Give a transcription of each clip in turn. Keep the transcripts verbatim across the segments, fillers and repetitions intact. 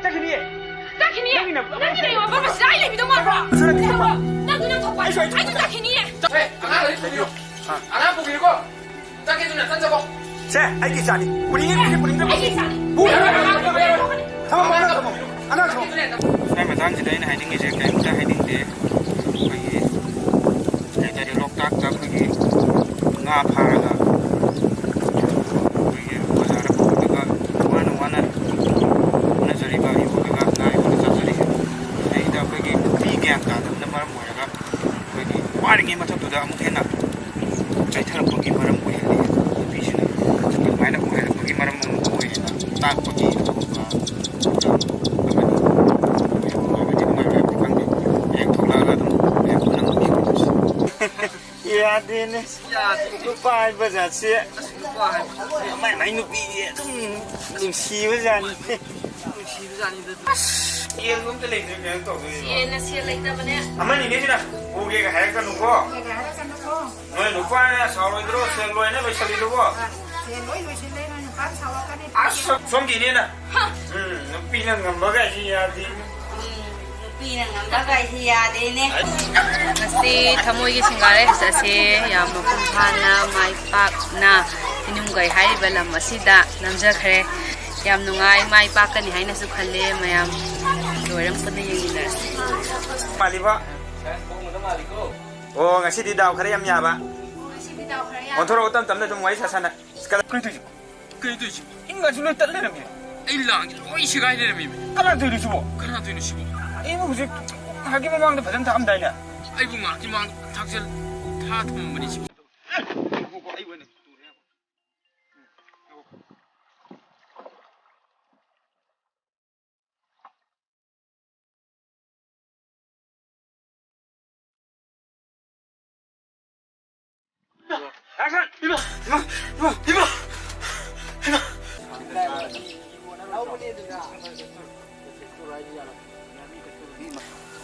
ꯆꯠꯈꯤꯅꯤꯌꯦ꯫ ꯆꯠꯈꯤꯅꯤꯌꯦ? ꯅꯪꯒꯤꯅ ꯅꯪꯒꯤ ꯂꯩꯌꯣ ꯕꯕꯥ ꯁꯤꯗ ꯑꯩ ꯂꯩꯕꯤꯗꯧ ꯃꯥꯟꯕ꯭ꯔꯣ? ꯅꯪꯗꯨ ꯅꯪ ꯊꯣꯛꯄ꯫ ꯑꯩꯁꯨ, ꯑꯩꯁꯨ ꯑꯩꯁꯨ ꯆꯠꯈꯤꯅꯤꯌꯦ꯫ ꯍꯦ, ꯑꯉꯥꯡ ꯂꯥꯏꯔꯤꯛ ꯇꯝꯕꯤꯌꯨ꯫ ꯑꯉꯥꯡ ꯄꯨꯕꯤꯌꯨꯀꯣ꯫ ꯆꯠꯀꯦ ꯑꯗꯨꯅ ꯆꯠꯆꯀꯣ꯫ ꯁꯦ, ꯑꯩꯒꯤ ꯏꯆꯥꯅꯤ꯫ ꯄꯨꯅꯤꯡꯉꯤ, ꯄꯨꯅꯤꯡꯉꯤ, ꯄꯨꯅꯤꯡꯗꯕ꯫ ꯑꯩꯒꯤ ꯏꯆꯥꯅꯤ꯫ ꯄꯨ-, ꯊꯝꯃꯣ, ꯑꯉꯥꯡ ꯊꯝꯃꯣ꯫ ꯑꯉꯥꯡ ꯊꯝꯃꯣ꯫ ꯁ꯭ꯋꯥꯏ ꯃꯇꯥꯡꯁꯤꯗ ꯑꯩꯅ ꯍꯥꯏꯅꯤꯡꯉꯤꯁꯦ ꯀꯔꯤꯝꯇ ꯍꯥꯏꯅꯤꯡꯗꯦ꯫ ꯑꯩꯈꯣꯏꯒꯤ ꯂꯩꯖꯔꯦ ꯂꯣꯛꯇꯥꯛꯇ ꯑꯩꯈꯣꯏꯒꯤ ꯉꯥ ꯐꯥꯔꯒ ꯑꯩꯈꯣꯏꯒꯤ ꯕꯖꯥꯔꯗ ꯄꯨꯈꯠꯂꯒ ꯋꯥꯅ ꯋꯥꯅ ꯍꯣꯠꯅꯖꯔꯤꯕ, ꯌꯣꯜꯂꯒ ꯉꯥ ꯌꯣꯜꯂꯒ ꯆꯥꯖꯔꯤꯁꯦ꯫ ꯁꯤꯗꯩꯗ ꯑꯩꯈꯣꯏꯒꯤ ꯅꯨꯄꯤ ꯒ꯭ꯌꯥꯟ ꯇꯥꯗꯕꯅ ꯃꯔꯝ ꯑꯣꯏꯔꯒ ꯑꯩꯈꯣꯏꯒꯤ ꯋꯥꯔꯤꯉꯩ ꯃꯊꯛꯇꯨꯗ ꯑꯃꯨꯛ ꯍꯦꯟꯅ ꯆꯥꯏꯊꯔꯛꯄꯒꯤ ꯃꯔꯝ ꯑꯣꯏꯍꯜꯂꯤ꯫ ꯅꯨꯄꯤꯁꯤꯅ ꯑꯗꯨꯃꯥꯏꯅ ꯑꯣꯏꯍꯜꯂꯛꯄꯒꯤ ꯃꯔꯝ ꯑꯃ ꯑꯣꯏꯌꯦꯅ ꯇꯥꯛꯄꯒꯤ ꯑꯗꯨꯒꯨꯝꯕ ꯑꯃꯅꯤ꯫ ꯅꯨꯡꯉꯥꯏꯕꯗꯤ ꯅꯨꯡꯉꯥꯏꯕ ꯈꯪꯗꯦ꯫ ꯍꯌꯦꯡ ꯊꯣꯛꯂꯛꯑꯒ ꯑꯗꯨꯝ ꯃꯌꯥꯝ ꯄꯨꯟꯅ ꯅꯨꯡꯁꯤꯃꯤꯟꯅꯁꯤ꯫ ꯌꯥꯗꯦꯅꯦ꯫ ꯌꯥꯗꯦ꯫ ꯅꯨꯄꯥ ꯍꯥꯏꯕ ꯖꯥꯠꯁꯦ꯫ ꯑꯁ, ꯅꯨꯄꯥ ꯍꯥꯏꯕ ꯖꯥꯠꯁꯦ꯫ ꯃꯥꯏ ꯃꯥꯏ ꯅꯨꯄꯤꯗꯤ ꯑꯗꯨꯝ ꯅꯨꯡꯁꯤꯕ ꯖꯥꯠꯅꯤ꯫ ꯅꯨꯡꯁꯤꯕꯖꯥꯠꯅꯤꯗ꯫ ꯑꯁ, ꯁꯦꯜꯒ ꯑꯝꯇ ꯂꯩꯇ꯭ꯔꯦ, ꯀꯩꯅꯣ ꯇꯧꯗꯣꯏꯁꯤꯕꯣ? ꯁꯦꯜꯅ ꯁꯦꯜ ꯂꯩꯇꯕꯅꯦ꯫ ꯑꯃꯅꯤꯅꯦ ꯁꯤꯅ ꯄꯨꯒꯦꯒ ꯍꯥꯏꯔꯛꯀꯅꯨꯀꯣ꯫ ꯄꯨꯒꯦꯒ ꯍꯥꯏꯔꯛꯀꯅꯨꯀꯣ꯫ ꯅꯣꯏ ꯅꯨꯄꯥꯅ ꯁꯥꯎꯔꯣꯏꯗ꯭ꯔꯣ, ꯁꯦꯜ ꯂꯣꯏꯅ ꯂꯣꯏꯁꯤꯜꯂꯤꯗꯨꯕꯣ? ꯁꯦꯜ ꯂꯣꯏ ꯂꯣꯏꯁꯤꯜꯂꯦ, ꯅꯣꯏ ꯅꯨꯄꯥꯅ ꯁꯥꯎꯔꯛꯀꯅꯤ꯫ ꯑꯁ, ꯁꯣꯝꯒꯤꯅꯦꯅ꯫ ꯍꯥ꯫ ꯎꯝ, ꯅꯨꯄꯤꯅ ꯉꯝꯕꯒꯥꯏꯁꯤ ꯌꯥꯗꯦ꯫ ꯎꯝ, ꯅꯨꯄꯤꯅ ꯉꯝꯕꯒꯥꯏꯁꯤ ꯌꯥꯗꯦꯅꯦ꯫ ꯉꯁꯤ ꯊꯃꯣꯏꯒꯤ ꯁꯤꯡꯒꯥꯔꯩ ꯑꯁꯦ ꯌꯥꯝ ꯃꯄꯨꯡ ꯐꯥꯅ, ꯃꯥꯏ ꯄꯥꯛꯅ ꯏꯅꯨꯡꯒꯩ ꯍꯥꯏꯔꯤꯕ ꯂꯝ ꯑꯁꯤꯗ ꯅꯝꯖꯈ꯭ꯔꯦ꯫ ꯌꯥꯝ ꯅꯨꯡꯉꯥꯏ, ꯃꯥꯏ ꯄꯥꯛꯀꯅꯤ ꯍꯥꯏꯅꯁꯨ ꯈꯜꯂꯦ꯫ ꯃꯌꯥꯝ ꯂꯣꯏꯔ ꯄꯨꯟꯅ ꯌꯦꯡꯃꯤꯟꯅꯔꯁꯤ꯫ ꯃꯥꯜꯂꯤꯕꯣ? ꯑꯣ, ꯉꯁꯤꯗꯤ ꯗꯥꯎ ꯈꯔ ꯌꯥꯝ ꯌꯥꯕ꯫ ꯉꯁꯤꯗꯤ ꯗꯥꯎ ꯈꯔ ꯌꯥꯕ꯫ ꯑꯣꯟꯊꯣꯔꯛꯑꯣ, ꯇꯞ ꯇꯞꯅ ꯑꯗꯨꯝ ꯋꯥꯔꯤ ꯁꯥ ꯁꯥꯅ꯫ ꯀꯩꯅꯣ ꯇꯧꯔꯤꯁꯤꯕꯣ? ꯀꯩꯅꯣ ꯇꯧꯔꯤꯁꯤꯕꯣ? ꯏꯪꯒꯥꯁꯤ ꯂꯣꯏ ꯇꯠ ꯂꯩꯔꯝꯃꯦ꯫ ꯑꯩ ꯂꯥꯡꯁꯤ ꯂꯣꯏ ꯁꯦꯒꯥꯏ ꯂꯩꯔꯝꯃꯦ꯫ ꯀꯅꯥ ꯇꯧꯔꯤꯅꯣ ꯁꯤꯕꯣ? ꯀꯅꯥ ꯇꯧꯔꯤꯅꯣ ꯁꯤꯕꯣ? ꯑꯩꯕꯨ ꯍꯧꯖꯤꯛ ꯉꯥꯏꯍꯥꯛꯀꯤ ꯃꯃꯥꯡꯗ ꯐꯖꯅ ꯊꯥꯛꯑꯝꯗꯥꯏꯅꯦ? ꯑꯩꯕꯨ ꯉꯥꯏꯍꯥꯛꯀꯤ ꯃꯃꯥꯡꯗ ꯊꯥꯛꯆꯜ-, ꯊꯥ ꯊꯝꯃꯝꯕꯅꯤ ꯁꯤꯕꯣ꯫ ꯉꯥꯏꯈꯣꯀꯣ, ꯑꯩ ꯑꯣꯏꯅ ꯇꯨꯔꯦ꯫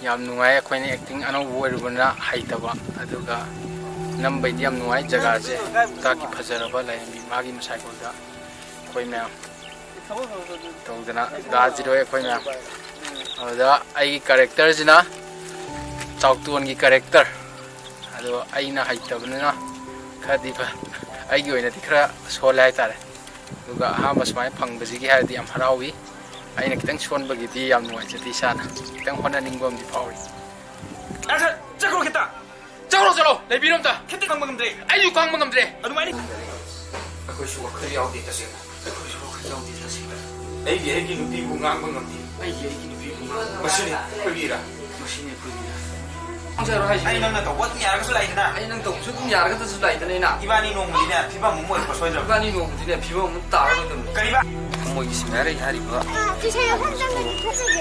ꯌꯥꯝ ꯅꯨꯡꯉꯥꯏ꯫ ꯑꯩꯈꯣꯏꯅ ꯑꯦꯛꯇꯤꯡ ꯑꯅꯧꯕ ꯑꯣꯏꯔꯨꯕꯅ ꯍꯩꯇꯕ, ꯑꯗꯨꯒ ꯅꯝꯕꯩꯗꯤ ꯌꯥꯝ ꯅꯨꯡꯉꯥꯏ꯫ ꯖꯒꯥꯁꯦ ꯂꯣꯛꯇꯥꯛꯀꯤ ꯐꯖꯔꯕ ꯂꯥꯏꯔꯦꯝꯕꯤ ꯃꯥꯒꯤ ꯃꯁꯥꯏꯀꯣꯜꯗ ꯑꯩꯈꯣꯏ ꯃꯌꯥꯝ ꯇꯧꯗꯅ ꯗꯥ ꯖꯤꯔꯣ ꯑꯩꯈꯣꯏ ꯃꯌꯥꯝ꯫ ꯑꯗꯨꯗ ꯑꯩꯒꯤ ꯀꯦꯔꯦꯛꯇꯔꯁꯤꯅ ꯆꯥꯎꯇꯣꯟꯒꯤ ꯀꯦꯔꯦꯛꯇꯔ꯫ ꯑꯗꯣ ꯑꯩꯅ ꯍꯩꯇꯕꯅꯤꯅ ꯈꯔꯗꯤ ꯐ-, ꯑꯩꯒꯤ ꯑꯣꯏꯅꯗꯤ ꯈꯔ ꯁꯣꯜꯂꯦ ꯍꯥꯏꯇꯥꯔꯦ꯫ ꯑꯗꯨꯒ ꯑꯍꯥꯟꯕ ꯁꯨꯃꯥꯏꯅ ꯐꯪꯕꯁꯤꯒꯤ ꯍꯥꯏꯔꯗꯤ ꯌꯥꯝ ꯍꯔꯥꯎꯏ꯫ ꯑꯩꯅ ꯈꯤꯇꯪ ꯁꯣꯟꯕꯒꯤꯗꯤ ꯌꯥꯝ ꯅꯨꯡꯉꯥꯏꯖꯗꯦ ꯏꯁꯥꯅ꯫ ꯈꯤꯇꯪ ꯍꯣꯠꯅꯅꯤꯡꯕ ꯑꯃꯗꯤ ꯐꯥꯎꯔꯤ꯫ ꯑꯁ, ꯆꯠꯈ꯭ꯔꯣ ꯈꯤꯇ꯫ ꯆꯠꯈ꯭ꯔꯣ, ꯆꯠꯂꯣ, ꯂꯩꯕꯤꯔꯣ ꯑꯝꯇ꯫ ꯈꯤꯇ ꯈꯥꯡꯕ ꯉꯝꯗ꯭ꯔꯦ꯫ ꯑꯩꯁꯨ ꯈꯥꯡꯕ ꯉꯝꯗ꯭ꯔꯦ꯫ ꯑꯗꯨꯃꯥꯏꯅ ꯑꯩꯈꯣꯏꯁꯨ ꯋꯥꯈꯜ ꯌꯥꯎꯗꯦ ꯇꯁꯦꯡꯅ꯫ ꯑꯩꯈꯣꯏꯁꯨ ꯋꯥꯈꯜ ꯌꯥꯎꯗꯦ ꯇꯁꯦꯡꯅ꯫ ꯑꯩꯒꯤ, ꯑꯩꯒꯤ ꯅꯨꯄꯤꯕꯨ ꯉꯥꯡꯕ ꯉꯝꯗꯦ꯫ ꯑꯩꯒꯤ, ꯑꯩꯒꯤ ꯅꯨꯄꯤꯕꯨ ꯉꯥꯡꯕ ꯃꯁꯤꯅꯤ ꯑꯩꯈꯣꯏꯒꯤꯔꯥ? ꯃꯁꯤꯅꯤ ꯑꯩꯈꯣꯏꯒꯤꯔꯥ? ꯉꯥꯡꯖꯔꯣ ꯍꯥꯏꯁꯤꯅꯤ꯫ ꯑꯩ ꯅꯪꯅ ꯇꯧꯕ ꯑꯗꯨꯝ ꯌꯥꯔꯒꯁꯨ ꯂꯥꯛꯏꯗꯅ꯫ ꯑꯩ ꯅꯪ ꯇꯧꯕꯁꯨ ꯑꯗꯨꯝ ꯌꯥꯔꯒꯗꯁꯨ ꯂꯥꯛꯏꯗꯅ ꯑꯩꯅ꯫ ꯏꯕꯥꯅꯤ ꯅꯣꯡꯃꯗꯤꯅꯦ ꯐꯤꯕꯝ ꯑꯃ ꯑꯣꯏꯔꯛꯄ ꯁꯣꯏꯗ꯭ꯔꯕ? ꯏꯕꯥꯅꯤ ꯅꯣꯡꯃꯗꯤꯅꯦ ꯐꯤꯕꯝ ꯑꯃ ꯇꯥꯔꯒ ꯑꯗꯨꯝ꯫ ꯀꯔꯤꯕ? ꯊꯃꯣꯏꯒꯤ ꯁꯤꯡꯒꯥꯏꯔꯩ ꯍꯥꯏꯔꯤꯕ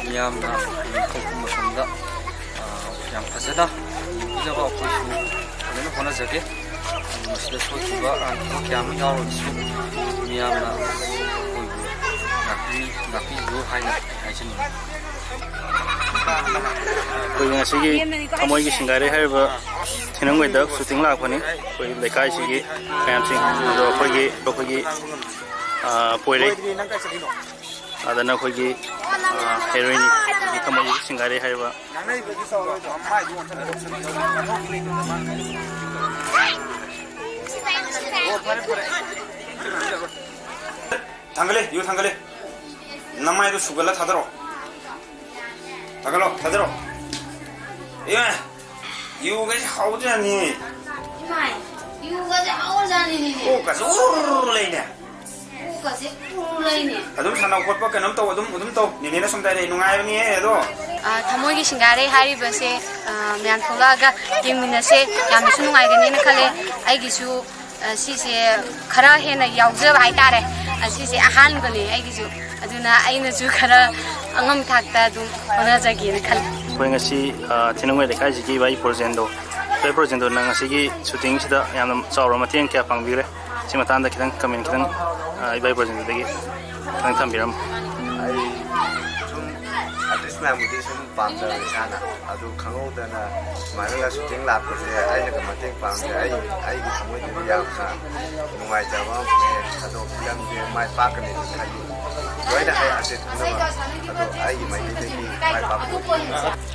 ꯃꯤꯌꯥꯝꯅ ꯈꯣꯡ ꯃꯁꯣꯝꯗ, ꯑ, ꯌꯥꯝ ꯐꯖꯅ ꯌꯦꯡꯕꯤꯅꯕ ꯑꯩꯈꯣꯏꯁꯨ ꯐꯖꯅ ꯍꯣꯠꯅꯖꯒꯦ꯫ ꯃꯁꯤꯗ ꯁꯣꯏꯈꯤꯕ ꯑꯔꯥꯟꯈꯤꯕ ꯀꯌꯥ ꯑꯃ ꯌꯥꯎꯔꯕꯁꯨ ꯃꯤꯌꯥꯝꯅ ꯑꯩꯈꯣꯏꯕꯨ ꯉꯥꯛꯄꯤ-, ꯉꯥꯛꯄꯤꯕꯤꯌꯨ ꯍꯥꯏꯅ ꯍꯥꯏꯖꯅꯤꯡꯉꯤ꯫ ꯑꯩꯈꯣꯏꯒꯤ ꯉꯁꯤꯒꯤ ꯊꯃꯣꯏꯒꯤ ꯁꯤꯡꯒꯥꯏꯔꯩ ꯍꯥꯏꯔꯤꯕ ꯊꯤꯅꯝ ꯋꯦꯗꯔ ꯁꯨꯇꯤꯡ ꯂꯥꯛꯄꯅꯤ꯫ ꯑꯩꯈꯣꯏ ꯂꯩꯀꯥꯏꯁꯤꯒꯤ ꯃꯌꯥꯝꯁꯤꯡ, ꯑꯗꯣ ꯑꯩꯈꯣꯏꯒꯤ, ꯑꯩꯈꯣꯏꯒꯤ, ꯑ, ꯄꯣꯏꯔꯩ꯫ ꯑꯗꯨꯅ ꯑꯩꯈꯣꯏꯒꯤ, ꯑ, ꯍꯦꯔꯣꯏꯟ, ꯑꯩꯈꯣꯏꯒꯤ ꯊꯃꯣꯏꯒꯤ ꯁꯤꯡꯒꯥꯔꯩ ꯍꯥꯏꯔꯤꯕ꯫ ꯊꯥꯡꯒꯠꯂꯦ, ꯌꯨ ꯊꯥꯡꯒꯠꯂꯦ꯫ ꯅꯃꯥꯏꯗꯣ ꯁꯨꯒꯠꯂ ꯊꯥꯗꯔꯣ꯫ ꯊꯥꯒꯠꯂꯣ, ꯊꯥꯗꯔꯣ꯫ ꯑꯦ, ꯌꯨꯒꯁꯦ ꯍꯥꯎꯖꯥꯠꯅꯤ꯫ ꯏꯃꯥꯏ, ꯌꯨꯒꯁꯦ ꯍꯥꯎꯖꯥꯠꯅꯤꯅꯦ꯫ ꯀꯣꯛꯀꯁꯦ ꯎꯔꯨꯔꯨ ꯂꯩꯅꯦ꯫ ꯀꯣꯛꯀꯁꯦ ꯎꯔꯨꯔꯨ ꯂꯩꯅꯦ꯫ ꯑꯗꯨꯝ ꯁꯥꯟꯅꯧ ꯈꯣꯠꯄ ꯀꯩꯅꯣꯝ ꯇꯧ, ꯑꯗꯨꯝ, ꯑꯗꯨꯝ ꯇꯧ꯫ ꯅꯦꯅꯦꯅ ꯁꯣꯝꯗ ꯍꯥꯏꯔꯛꯑꯦ, ꯅꯨꯡꯉꯥꯏꯕꯅꯤꯍꯦ ꯑꯗꯣ꯫ ꯑ, ꯊꯃꯣꯏꯒꯤ ꯁꯤꯡꯒꯥꯔꯩ ꯍꯥꯏꯔꯤꯕꯁꯦ, ꯑ, ꯃꯌꯥꯝ ꯊꯣꯛꯂꯛꯑꯒ ꯌꯦꯡꯃꯤꯟꯅꯁꯦ꯫ ꯌꯥꯝꯅꯁꯨ ꯅꯨꯡꯉꯥꯏꯒꯅꯤꯅ ꯈꯜꯂꯦ꯫ ꯑꯩꯒꯤꯁꯨ ꯑ, ꯁꯤꯁꯦ ꯈꯔ ꯍꯦꯟꯅ ꯌꯥꯎꯖꯕ ꯍꯥꯏꯇꯥꯔꯦ꯫ ꯑ, ꯁꯤꯁꯦ ꯑꯍꯥꯟꯕꯅꯦ ꯑꯩꯒꯤꯁꯨ꯫ ꯑꯗꯨꯅ ꯑꯩꯅꯁꯨ ꯈꯔ ꯑꯉꯝ ꯊꯥꯛꯇ ꯑꯗꯨꯝ ꯍꯣꯠꯅꯖꯒꯦꯅ ꯈꯜꯂꯤ꯫ ꯑꯩꯈꯣꯏ ꯉꯁꯤ, ꯑ, ꯊꯤꯅꯨꯡꯒꯩ ꯂꯩꯀꯥꯏꯁꯤꯒꯤ ꯏꯕꯥꯏ ꯄ꯭ꯔꯣꯖꯦꯟꯗꯣ, ꯏꯕꯥꯏ ꯄ꯭ꯔꯣꯖꯦꯟꯗꯣꯅ ꯉꯁꯤꯒꯤ ꯁꯨꯇꯤꯡꯁꯤꯗ ꯌꯥꯝꯅ ꯆꯥꯎꯔꯕ ꯃꯇꯦꯡ ꯀꯌꯥ ꯄꯥꯡꯕꯤꯈ꯭ꯔꯦ꯫ ꯁꯤ ꯃꯇꯥꯡꯗ ꯈꯤꯇꯪ ꯀꯃꯦꯟ ꯈꯤꯇꯪ, ꯑ, ꯏꯕꯥꯏ ꯄ꯭ꯔꯣꯖꯦꯟꯗꯣꯗꯒꯤ ꯈꯤꯇꯪ ꯊꯝꯕꯤꯔꯝꯃꯨ꯫ ꯑꯩ ꯁꯨꯝ ꯑꯥꯔꯇꯤꯁ ꯃꯌꯥꯝꯕꯨꯗꯤ ꯁꯨꯝ ꯄꯥꯝꯖꯕ ꯏꯁꯥꯅ, ꯑꯗꯨ ꯈꯪꯍꯧꯗꯅ ꯁꯨꯃꯥꯏꯅꯒ ꯁꯨꯇꯤꯡ ꯂꯥꯛꯄꯁꯦ ꯑꯩꯅꯒ ꯃꯇꯦꯡ ꯄꯥꯡꯕꯁꯦ ꯑꯩ ꯑꯩꯒꯤ ꯊꯃꯣꯏꯗꯗꯤ ꯌꯥꯝꯅ ꯅꯨꯡꯉꯥꯏꯖꯕ ꯑꯃ ꯄꯣꯛꯑꯦ꯫ ꯑꯗꯣ ꯐꯤꯂꯝꯁꯦ ꯃꯥꯏ ꯄꯥꯛꯀꯅꯤꯁꯨ ꯈꯜꯂꯤ꯫ ꯂꯣꯏꯅ ꯍꯩ ꯑꯁꯦ ꯊꯨꯡꯅꯕ ꯑꯗꯣ ꯑꯩꯒꯤ ꯃꯥꯏꯀꯩꯗꯒꯤ ꯃꯥꯏ ꯄꯥꯛꯄ ꯑꯣꯏꯖꯔꯒꯦ꯫